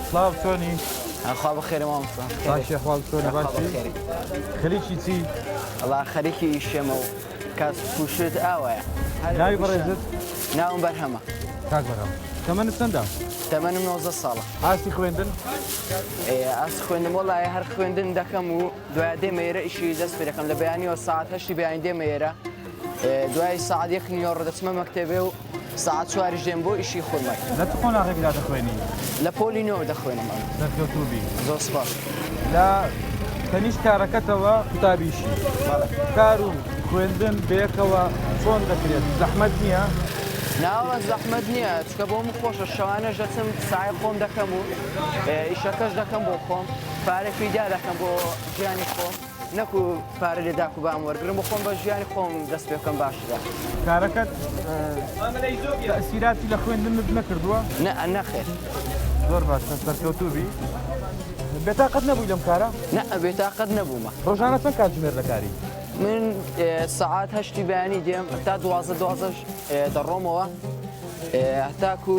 سڵاو چۆنی؟ خوا بەخێرە مامۆستا. باشی ئەحواڵ چۆنە باشی؟ خەریکی چی؟ وەڵا خەریکی ئیشێمە و کاس پوشت ئاوایە. ناوی بەڕێزت؟ ناوم بەرهەمە. کاک بەرهەم تەمەنت چەندە؟ تەمەنم 19 ساڵە. ئاستی خوێندن؟ ئاستی خوێندن وەڵا هەر خوێندن دەکەم و دوای دێمە ئێرە ئیشی دەست پێ دەکەم لە بەیانیەوە ساعت هەشتی بەیانی دێمە ئێرە دوای ساعت یەک نیوەڕۆ دەچمە مەکتەبێ و سەعات چواریش دێم بۆ ئیشی خورمای. لە چ قۆناغێکدا دەخوێنی؟ لە پۆلی نۆ دەخوێنم ئەم. سەرکەوتوو بی. زۆر سپاس. لە تەنیشت کارەکەتەوە قوتابیشی. بەڵێ. کار و خوێندن بەیەکەوە چۆن دەکرێت؟ زەحمەت نییە؟ ناوەڵا زەحمەت نییە چونکە بۆ من خۆشە شەوانەش دەچم سەعی خۆم دەکەم و ئیشەکەش دەکەم بۆ خۆم پارە فیدیا دەکەم بۆ ژیانی خۆم. نەکو پارە لە داک و بام وەرگرم بۆ خۆم بە ژیانی خۆم دەست پێ بکەم باشترە. کارەکەت تەئسیراتی لە خوێندنت نەکردووە؟ نە نەخێر. زۆر باشە سەرکەوتوو بی. بێتاقەت نەبووی لەم کارە؟ نە بێتاقەت نەبوومە. ڕۆژانە چەند کاتژمێر لە کاری؟ من سەعات هەشتی بەیانی دێم هەتا 12 دوازدەش دەڕۆمەوە هەتاکو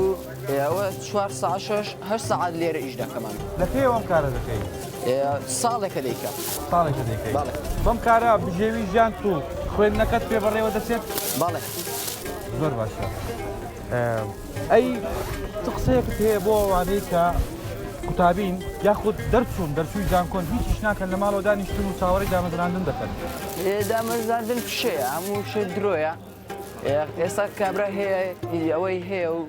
ئەوە چوار سەعات شەش هەشت سەعات لێرە ئیش دەکەم ئەمن. لە کەیەوە ئەم کارە دەکەی؟ ساڵێکە دەیکەم. ساڵێکە دەیکەی. بەڵێ. بەم کارە بژێوی ژیانت و خوێندنەکەت پێ بەڕێوە دەچێت؟ بەڵێ. زۆر باشە. ئەی چ قسەیەکت هەیە بۆ ئەوانەی کە قوتابین یاخود دەرچوون دەرچووی زانکۆن هیچیش ناکەن لە ماڵەوە دانیشتون و چاوەڕێی دامەزراندن دەکەن؟ دامەزراندن فشەیە هەموو شت درۆیە. ئێستا کابرا هەیە ئەوەی هەیە و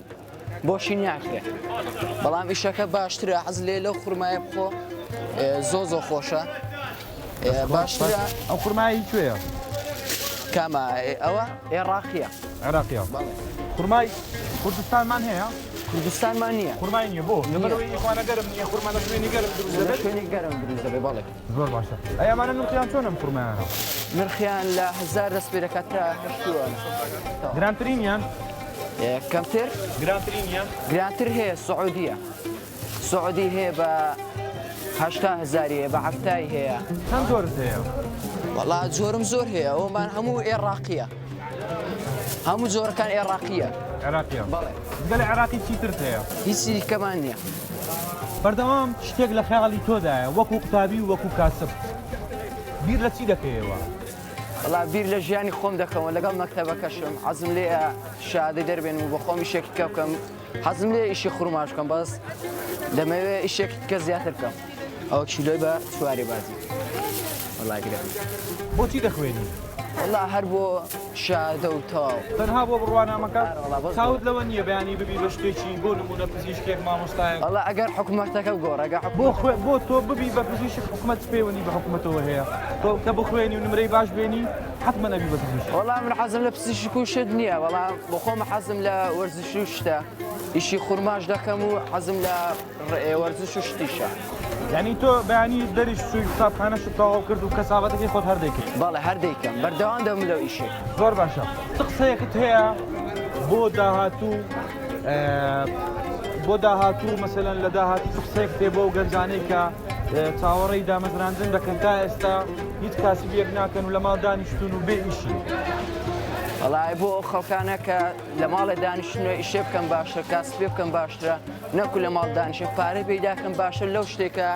بۆشی ناکرێ بەڵام ئیشەکە باشترە حەز لێ لەو خورمایە بخۆ زۆ زۆ خۆشە باشترە ئەو خورمایی کوێیە؟ کامە ئەوە عێراقیە عێراقیە خورمای کوردستانمان هەیە؟ کوردستانمان نییە خورمای نییە بۆ لەبەرەوەی ئیخوانە گەرم نییە خورما لە شوێنی گەرم دروست دەبێت شوێنی گەرم دروست دەبێت بەڵێ زۆر باشە ئەی ئەمانە نرخیان چۆنە ئەم خورمایانە؟ نرخیان لە هەزار دەست پێ دەکات تا هەشتوانە. گرانترینیان؟ کەمتر؟ گرانترینیان؟ گرانتر هەیە سعودیە سعودی هەیە بە هەشتا هەزاری هەیە بە حەفتای هەیە. چەند جۆرت هەیە؟ وەڵا جۆرم زۆر هەیە ئەومان هەموو ئێراقیە هەموو جۆرەکان ئێراقیە. عێراقیە؟ بەڵێ. جگە لە عێراقی چیترت هەیە؟ هیچی دیکەمان نییە. بەردەوام شتێک لە خەیاڵی تۆدایە وەکو قوتابی و وەکو کاسب بیر لە چی دەکەیەوە؟ وەڵا بیر لە ژیانی خۆم دەکەمەوە لەگەڵ مەکتەبەکەشم حەزم لێیە شەهادەی دەربێنم و بە خۆم ئیشێکی دیکە بکەم حەزم لێیە ئیشی خورماش بکەم بەس دەمەوێ ئیشێکی دیکە زیاتر بکەم ئەوە کیلۆی بە چواری بازی وەڵا گران. بۆچی دەخوێنی؟ وەڵا هەر بۆ شادە و تەواو. تەنها بۆ بڕوانامەکە؟ ئارە وەڵا بەس بۆ. چاوت لەوە نییە بەیانی ببی بە شتێکی بۆ نموونە پزیشکێک مامۆستایەک؟ وەڵا ئەگەر حکومەتەکە بگۆڕێ ئەگەر بۆ حکومەتەکە. خوێ بۆ تۆ ببی بە پزیشک حکومەت چ پەیوەندی بە حکومەتەوە هەیە؟ تۆ کە بخوێنی و نمرەی باش بێنی حەتمەن ئەبی بە پزیشک. وەڵا من حەزم لە پزیشک و شت نییە بەڵام بۆ خۆم حەزم لە وەرزش و شتە ئیشی خورماش دەکەم و حەزم لە وەرزش و شتیشە. یانی تۆ بەیانی دەریش چووی قوتابخانەشت تەواو کرد و کەسابەتەکەی خۆت هەر دەیکەی؟ بەڵێ هەر دەیکەم بەردەوام دەبم لەو ئیشەی. زۆر باشە چ قسەیەکت هەیە بۆ داهاتوو بۆ داهاتوو مەسەلەن لە داهاتوو چ قسەیەکت هەیە بۆ ئەو گەنجانەی کە چاوەڕێی دامەزراندن دەکەن تا ئێستا هیچ کاسبیەک ناکەن و لە ماڵ دانیشتون و بێ ئیشن؟ وەڵای بۆ ئەو خەڵکانە کە لە ماڵێ دانیشتن و ئیشێ بکەن باشترە کاسبێ بکەن باشترە نەکو لە ماڵ دانیشن پارەی پەیدا کەن باشتر لەو شتێکە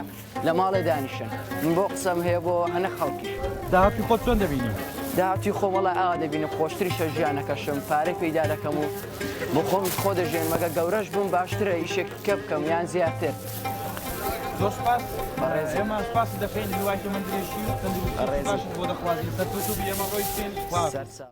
لە ماڵێ دانیشن من بۆ قسەم هەیە بۆ هەنە خەڵکیش. داهاتوی خۆت چۆن دەبینی؟ داهاتوی خۆم وەڵا ئاوا دەبینم خۆشتریشە ژیانەکەشم پارەی پەیدا دەکەم و بۆ خۆمیش خۆ دەژێنم ئەگەر گەورەش بووم باشترە ئیشێکی دیکە بکەم یان زیاتر. زۆر سوپاس بەڕێزم. ئێمە سوپاست دەکەین هیوای تەمەندرێژی و تەندروستیەکی بەڕێزم. باشت بۆ دەخوازین سەرکەوتوو بی ئێمە ڕۆیشتین خوا. سەرچاو.